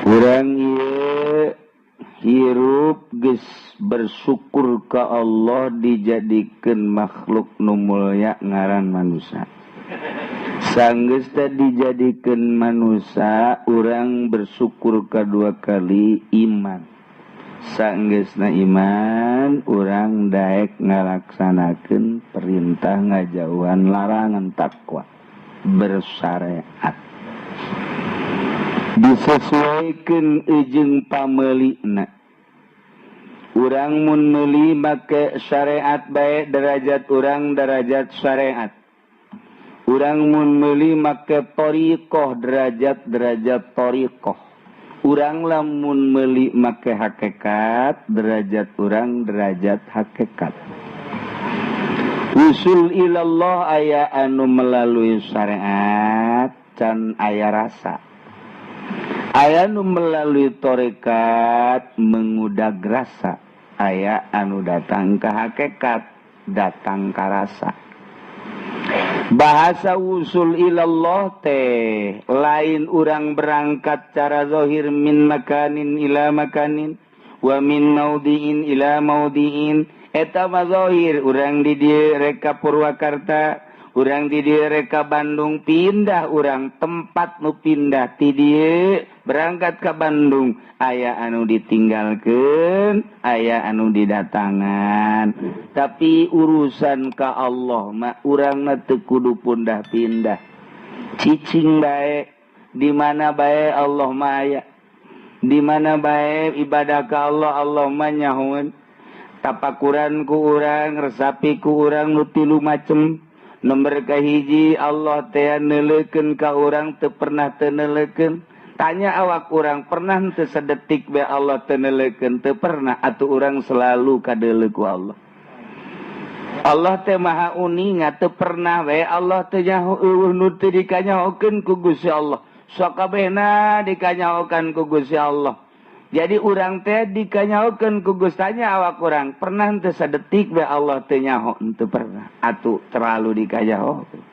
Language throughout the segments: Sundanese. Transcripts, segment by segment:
Urang ieu hirup geus bersyukur ka Allah dijadikeun makhluk nu mulya ngaran manusia. Sanggeus teh dijadikeun manusia, urang bersyukur kedua kali iman. Sanggeusna iman, urang daek ngalaksanakeun perintah, ngajauhan larangan, takwa, bersyariat disesuaikan jeung pamelina. Urang mun meuli make syariat baik, derajat urang derajat syariat. Urang mun meuli make thoriqoh, derajat derajat thoriqoh. Urang lamun meuli make hakikat, derajat urang derajat hakikat. Usul ilallah aya anu melalui syariat can aya rasa, aya nu melalui torekat mengudag rasa, aya anu datang ke hakikat, datang ka rasa. Bahasa usul ilallah teh lain urang berangkat cara zohir, min makanin ila makanin wa min maudiin ila maudiin. Eta mah zohir. Urang di dieu rek ka Purwakarta, urang di dieu rek ka Bandung, pindah urang tempat nu pindah ti dieu berangkat ke Bandung, aya anu ditinggalkan, aya anu didatangan. Tapi urusan ka Allah mah urang teu kudu pindah-pindah, cicing bae, di mana bae Allah mah aya, di mana bae ibadah ka Allah, Allah mah nyahoeun. Tapakuran ku urang, resapi ku urang nu tilu macem. Nomor kahiji, Allah teh neuleukeun ka urang, teu pernah teu neuleukeun. Tanya awak urang, pernah teu sedetik be Allah teu neuleukeun? Teu pernah. Atuh urang selalu kadeuleu ku Allah. Allah teh maha uninga, teu pernah we Allah teu nyaho, euweuh nu teu dikanyahokeun ku Gusti Allah. Sakabehna dikanyahokan ku Gusti Allah. Jadi urang teh dikanyahokeun ku Gusti. Tanya awak urang, pernah teu sadetik we Allah teu nyaho? Teu pernah. Atuh terlalu dikanyahokeun.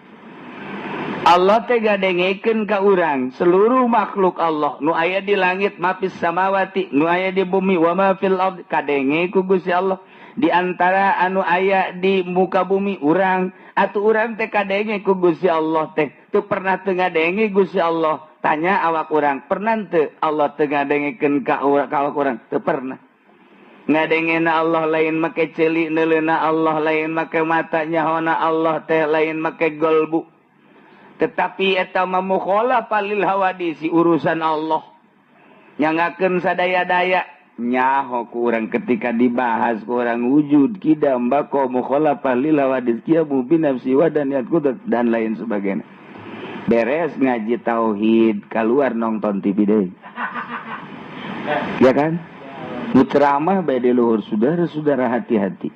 Allah teh gadengekeun ka urang. Seluruh makhluk Allah nu aya di langit, mafis samawati, nu aya di bumi, wa ma fil ard, kadenge ku Gusti Allah. Di antara anu aya di muka bumi urang, atuh urang teh kadenge ku Gusti Allah teh, teu pernah teu ngadenge Gusti Allah. Tanya awak urang, pernah teu Allah teu ngadengekeun ka awak urang? Teu pernah. Ngadengena Allah lain make ceuli, neuleuna Allah lain make mata, nyahona Allah teh lain make golbu, tetapi eta mah mukhalafah lil hawadisi. Urusan Allah nyangakeun sadaya-daya, nyaho ku urang ketika dibahas ku urang wujud, kidam, bako, mukhalafah lil hawadis, qiyamu bi nafsi wa dan dan lain sebagainya. Beres ngaji tauhid, keluar nonton TV deh, ya kan? Nu ceramah bae di luhur. Saudara-saudara, hati-hati,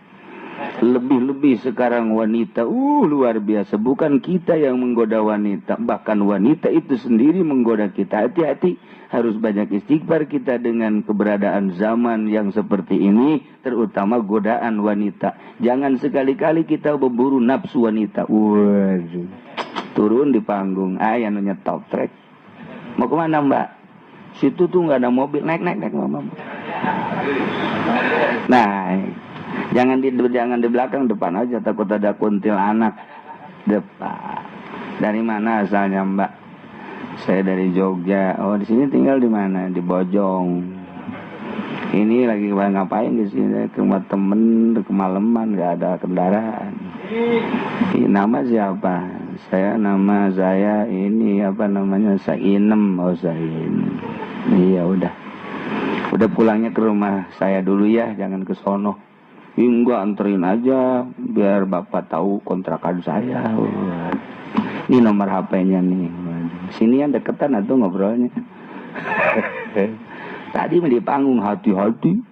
lebih-lebih sekarang wanita luar biasa. Bukan kita yang menggoda wanita, bahkan wanita itu sendiri menggoda kita. Hati-hati, harus banyak istighfar kita dengan keberadaan zaman yang seperti ini, terutama godaan wanita. Jangan sekali-kali kita berburu nafsu wanita. Waduh, turun di panggung aya nu nyetop trek, "Mau kemana, Mbak?" "Situ tuh nggak ada mobil." "Naik, naik, naik, mama." Nah, jangan di belakang, depan aja, takut ada kuntilanak. Depan. "Dari mana asalnya, Mbak?" "Saya dari Jogja." "Oh, di sini tinggal di mana?" "Di Bojong." "Ini lagi ngapain di sini?" "Ke rumah temen, kemalaman, nggak ada kendaraan." "Ini nama siapa?" "Saya, nama saya ini apa namanya, Sainem." "Oh, Sainem. Iya, udah pulangnya ke rumah saya dulu ya, jangan ke sono." "Enggak, anterin aja biar bapak tahu kontrakan saya." "Ini nomor HP-nya nih." Sini yang deketan atau ngobrolnya. Tadi di panggung, hati-hati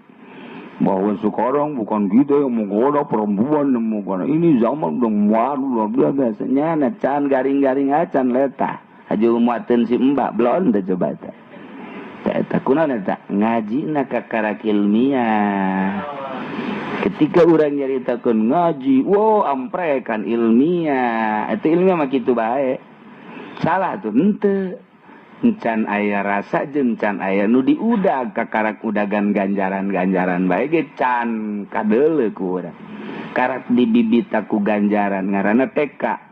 bahwa sekarang bukan kita yang menggoda perempuan yang menggoda. Ini zaman udah waduh, luar biasa. Biasanya can garing-garing acan letah. Haji muatin si mbak belum coba teh. Eta kunaon eta? Ngaji na kakarak ilmiah. Ketika orang nyaritakeun ngaji, wow, amprekan ilmiah. Itu ilmiah mah kitu bae. Salah tuh henteu. Encan aya rasa jeung can aya nu diudag kakarak udagan ganjaran-ganjaran bae ge can kadeuleu ku urang. Karak dibibita ku ganjaran ngaranna TK.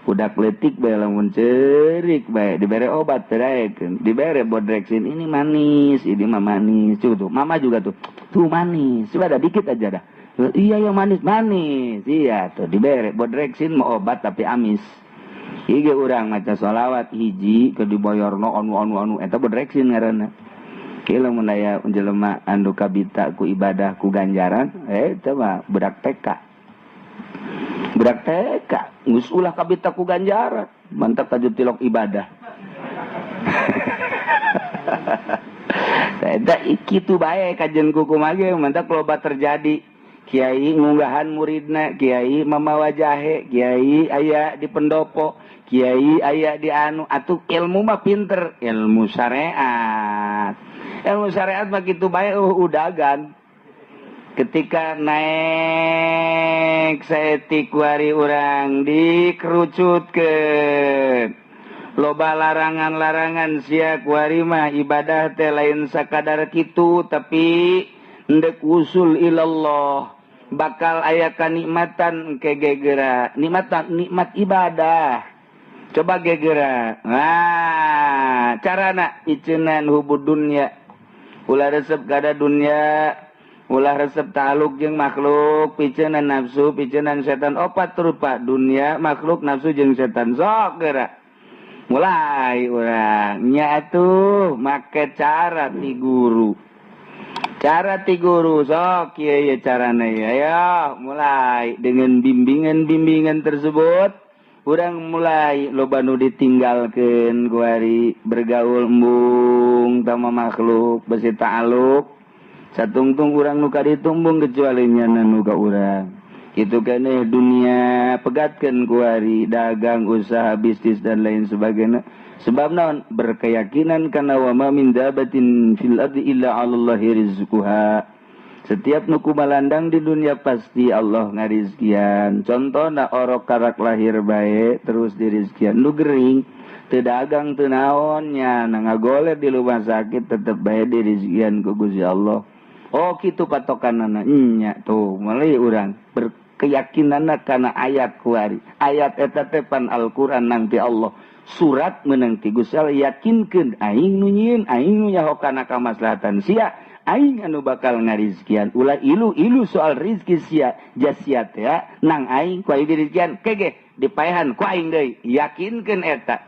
Budak leutik bae lamun ceurik bae dibere obat teu daekeun, dibere bodreksin ini manis, ini mah manis. Tuh, tuh mama juga tuh. Tuh manis, coba dah dikit aja dah. Iya yang manis manis. Iya tuh dibere bodreksin mau obat tapi amis. Ieu urang maca sholawat hiji ke dibayarna anu anu anu eta bodreksin ngaranna. Kieu lamun aya jelema anu kabita ku ibadah ku ganjaran, eta mah budak TK. Budak TK geus ulah kabita ku ganjaran, mantap kaju tilok ibadah. Eta kitu bae kajen kuku mage mantap loba terjadi. Kiai ngunggahan muridna, kiai mamawa jahe, kiai aya di pendopo, kiai aya di anu atuh ilmu mah pinter, ilmu syariat. Ilmu syariat mah kitu bae udagan. Ketika naik saeutik wari urang dikerucutkeun. Loba larangan-larangan sia kuari mah ibadah teh lain sakadar kitu tapi endek usul ilallah. Bakal aya kanikmatan ke gegera, nikmatan nikmat ibadah. Coba gegera. Nah, carana icenan hubud dunya. Ulah resep kada dunya, ulah resep ta'aluk jeung makhluk, picenan nafsu, picenan setan opat rupa dunya, makhluk, nafsu jeung setan. Sok geura. Mulai urang nya atuh make cara ti guru. Cara ti guru sok kieu ye carana ye. Ayo mulai dengan bimbingan-bimbingan tersebut urang mulai loba nu ditinggalkeun kuari bergaul embung tama makhluk besi ta'aluk satungtung urang nu kaditumbung kecuali nyana nu ka urang. Kitu keneh dunia pegatkeun kuari dagang usaha bisnis dan lain sebagainya. Sebab naon berkeyakinan kana wa ma min dabatin fil ardi illa 'alallahi rizquha. Setiap nu kumalandang di dunia pasti Allah ngarizkian. Contohna orok karak lahir bae terus dirizkian. Nu gering teu dagang teu naon nya ngagoler di rumah sakit tetep bae dirizkian ku Gusti Allah. Oh kitu patokanana nya tuh mulai urang berkeyakinanna kana ayat kuari. Ayat eta teh pan Al-Qur'an nang ti Allah. Surat menang ti Gusti Allah yakinkeun aing nu nyieun aing nu nyaho kana kamaslahatan sia aing anu bakal ngarizkian ulah ilu-ilu soal rizki sia jasiat ya nang aing ku aing dirizkian kege dipaehan ku aing deui yakinkeun eta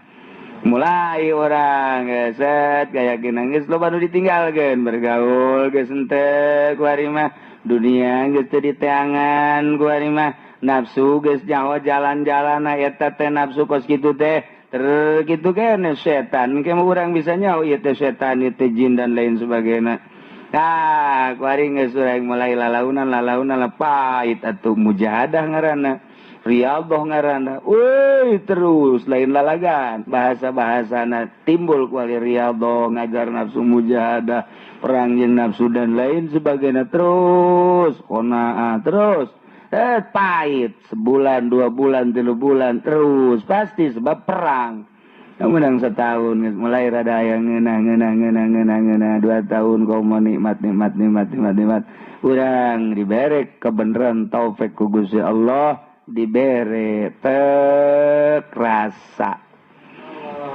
mulai urang geset kayakinan geus loba nu ditinggalkeun bergaul geus henteu ku ari mah dunia geus teu diteangan ku ari mah nafsu geus nyaho jalan-jalanna eta teh nafsu kos kitu teh tergitu kene setan ke urang bisa nyaho ieu teh setan ieu teh jin dan lain sebagainya. Nah, kuari geus urang mulai lalaunan lalaunan pahit atuh mujahadah ngaranna, riyadhah ngaranna. Euy terus lain lalagan, bahasa-bahasana timbul kuali riyadhah, ngajar nafsu mujahadah, perang jeung nafsu dan lain sebagainya terus, qanaah terus. Pahit sebulan, 2 bulan, 3 bulan terus pasti sebab perang. Menang setahun mulai rada aya ngeunah ngeunah ngeunah ngeunah ngeunah 2 tahun komo nikmat nikmat nikmat nikmat nikmat. Urang dibere kebenaran taufik ku Gusti Allah dibere tek rasa.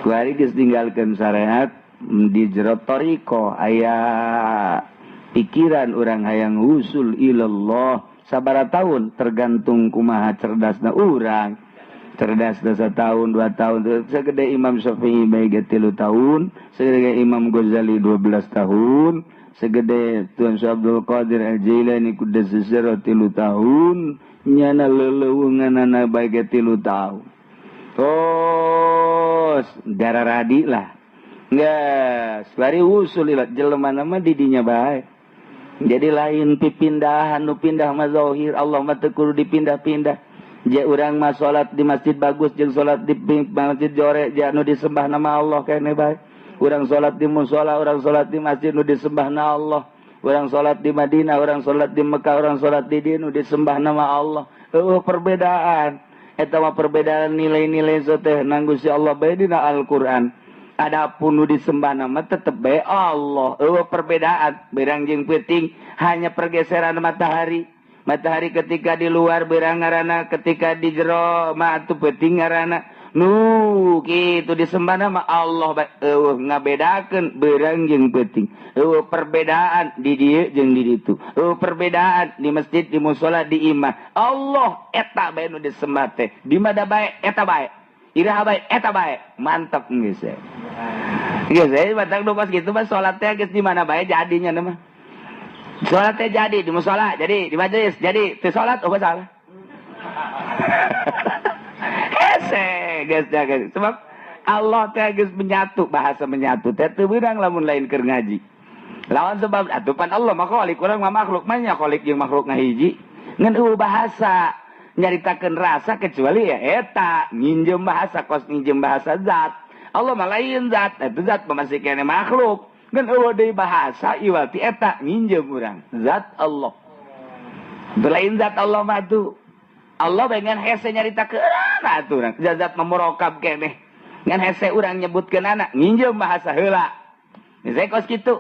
Kuari geus ninggalkeun syariat di jero thariqah aya pikiran urang hayang usul ilallah. Sabara tahun tergantung kumaha cerdasna urang. Cerdas 1 tahun, 2 tahun. Segede Imam Syafi'i bae ge 3 tahun, segede Imam Ghazali 12 tahun, segede Tuan Syekh Abdul Qadir Al-Jailani Quddas Sirrah 3 tahun, nyana leleuweunganana bae ge 3 tahun. Terus darah radi lah. Geus, bari usul ila jelema mah di dinya bae. Jadi lain pipindahan nu pindah mah zahir Allah mah teu kudu dipindah-pindah. Je urang mah salat di masjid bagus jeung salat di masjid jore je anu disembah nama Allah kene bae. Urang salat di musala, urang salat di masjid nu disembah na Allah. Urang salat di Madinah, urang salat di Mekah, urang salat di dieu nu disembah nama Allah. Eueuh perbedaan. Eta mah perbedaan nilai-nilai teh nang Gusti Allah bae dina Al-Qur'an. Adapun nu disembah nama tetep bae Allah. Eueuh perbedaan beurang jeung peuting, hanya pergeseran matahari. Matahari ketika di luar beurang ngaranna, ketika di jero mah atuh peuting ngaranna. Nu kitu disembah nama Allah bae, eueuh ngabedakeun beurang jeung peuting. Eueuh perbedaan di dieu jeung di ditu. Eueuh perbedaan di masjid, di musala, di imah. Allah eta bae nu disembah teh. Di mana bae eta bae. Iraha bae eta bae. Mantap geus. Geus we batang nu pas kitu mah salat teh geus di mana bae jadinya mah. Salat teh jadi di musala, jadi di majelis, jadi teu salat oh salah. Hese geus jaga. Sebab Allah teh geus menyatu, bahasa menyatu teh teu beunang lamun lain keur ngaji. Lawan sebab atupan Allah mah khalik, urang mah makhluk, mah nya khalik jeung makhluk ngahiji. Ngan eueuh bahasa nyaritakeun rasa kecuali ya eta nginjem bahasa kos nginjem bahasa zat. Allah mah lain zat, eta zat mah masih keneh makhluk. Ngan eueuh deui bahasa iwal ti eta nginjem urang zat Allah. Lain zat Allah mah tuh. Allah pengen hese nyaritakeun atuh urang. Zat mah keneh. Ngan hese urang nyebutkeun anak nginjem bahasa heula. Geus kos kitu.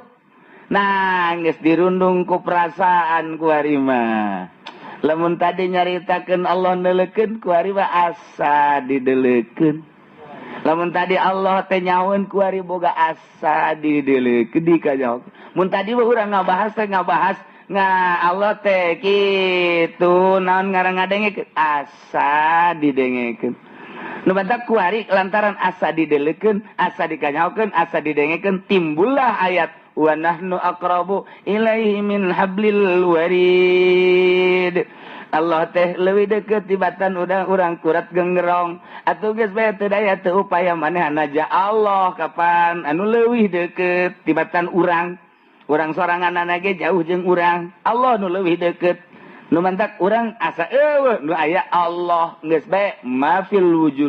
Nah, geus dirundung ku perasaan ku ari mah. Lamun tadi nyaritakeun Allah neuleukeun ku ari mah asa dideulekeun. Lamun tadi Allah teh nyahoeun ku ari boga asa dideulekeun di kanyaho. Mun tadi mah urang ngabahas teh ngabahas nga Allah teh kitu naon ngaran ngadengekeun asa didengekeun. Nu batak ku ari lantaran asa dideulekeun, asa dikanyahokeun, asa didengekeun timbullah ayat wa nahnu aqrabu ilaihi min hablil warid. Allah teh leuwih deukeut tibatan urang kurat genggerong. Atuh geus bae teu daya teu upaya manehna ja Allah kapan anu leuwih deukeut tibatan urang. Urang soranganna ge jauh jeung urang. Allah nu leuwih deukeut. Nu mantak urang asa eueuh nu aya Allah geus bae ma fil wujud.